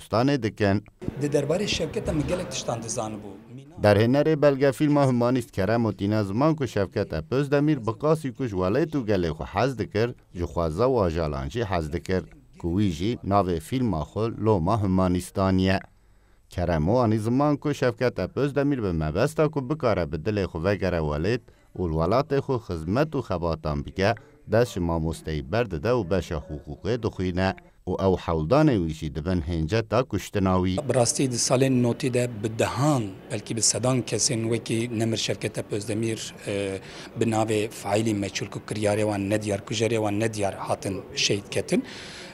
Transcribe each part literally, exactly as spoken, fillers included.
Kurdistanê dikin. Di derbarê Şevket de min gelek tiştan dizanibû. Derhênerê belgefîlma humanîst Keremo tîne ziman ku Şevket Ep Özdemîr bi qasî ku ji welêt û gelê xwe hez dikir, ji xweza û ajalan jî hez dikir, ku wî jî navê fîlma xwe Loma Humanîstanî ye. Keremo anî ziman ku Şevket Ep Özdemîr bi mebesta ku bikare bi dilê xwe vegere welêt û li welatê xwe xizmet û xebatan bike, dest ji mamosteyî berdide û beşa hiqûqê dixwîne û ew hewldanê wî jî di bin hênceta kuştina wî. Bi rastî di salên notî de bi dehan, belkî bi sedan kesên wekî Nemir Şevket Ep Özdemîr, e, bi navê faîlî meçhûl ku kiryarê wan nediyar, kujerê wan nediyar hatin şehîd ketin.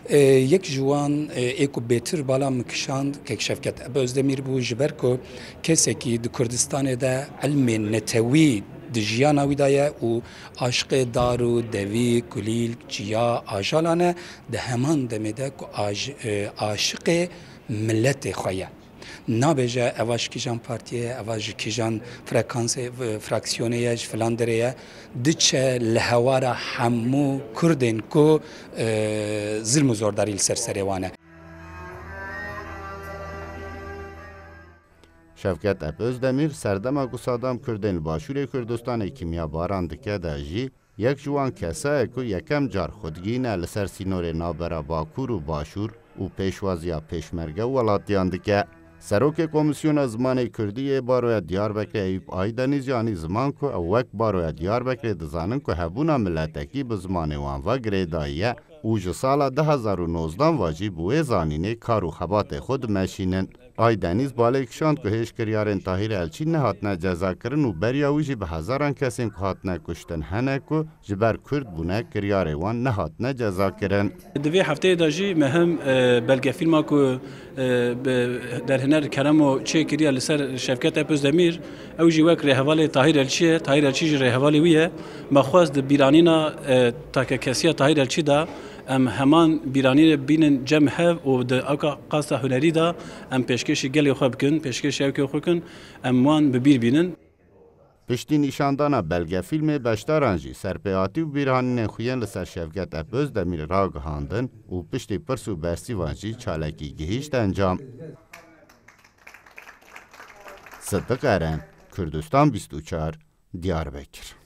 E, yek ji wan, e, ê ku bêtir bala min kişand, kek Şevket Ep Özdemîr bû, ji ber ku kesekî di Kurdistanê de ilmê netewî di jiyana wî de ye û aşiqê dar û devî, kulîlk, çiya, ajalan e, di heman demê de ku aj-, e, aşiqê miletê xwe ye. Nabêje eva ji kîjan partiyê ye, eva ji kîjan frekansê, e, fraksiyonê ye, ji filan derê ye. Diçe li hewara hemû Kurdên ku, e, zilm û zordarî li ser serê wan e. Şevket Ep Özdemîr serdema ku Sadam Kurdên li Başûrê Kurdistanê kîmyabaran dike de jî yek ji wan kesa ye ku yekem car xwe digihîne li ser sînorê navbera Bakur û Başûr û pêşwaziya pêşmerge û welatiyan dike. Serokê Komîsyona Zimanê Kurdî yê Baroya Diyarbekirê Eyûp Aydenîz jî anî ziman ku ew wek Baroya Diyarbekirê dizanin ku hebûna miletekî bi zimanê wan ve girêdayî ye û ji sala du hezar û nozdan ve jî bi wê zanînê kar û xebatê xwe dimeşînin. Aydenîz balê kişand ku hêj kiryarên Tahîr Elçî nehatine cezakirin û beriya wî jî bi hezaran kesên ku hatine kuştin hene ku ji ber Kurd bûne kiryarê wan nehatine cezakirin. Di vê hefteyê de jî me hem, e, belgefîlma ku, e, bi derhêner Keremo çêkiriye li ser Şevket Ep Özdemîr, ew jî wek rêhevalê Tahîr Elçî ye, Tahîr Elçî jî rêhevalê wî ye. Me xwest di bîranîna, e, takekesiya Tahîr Elçî de em heman bîranînê bînin cem hev û di ewka qasta hunerî de em pêşkêşî gelê xwe bikin, pêşkêşî ewkê xwe bikin, em wan bi bîr bînin. Piştî nîşandana belgefîlmê, beşdaran jî serpêhatî û bîrhanînên xwe yên li ser Şevket Ep Özdemîr ragihandin û piştî pirs û bersîvan jî çalakî gihîşt encam. Sidiq Eren, Kurdistan bîst û çar, Diyarbekir.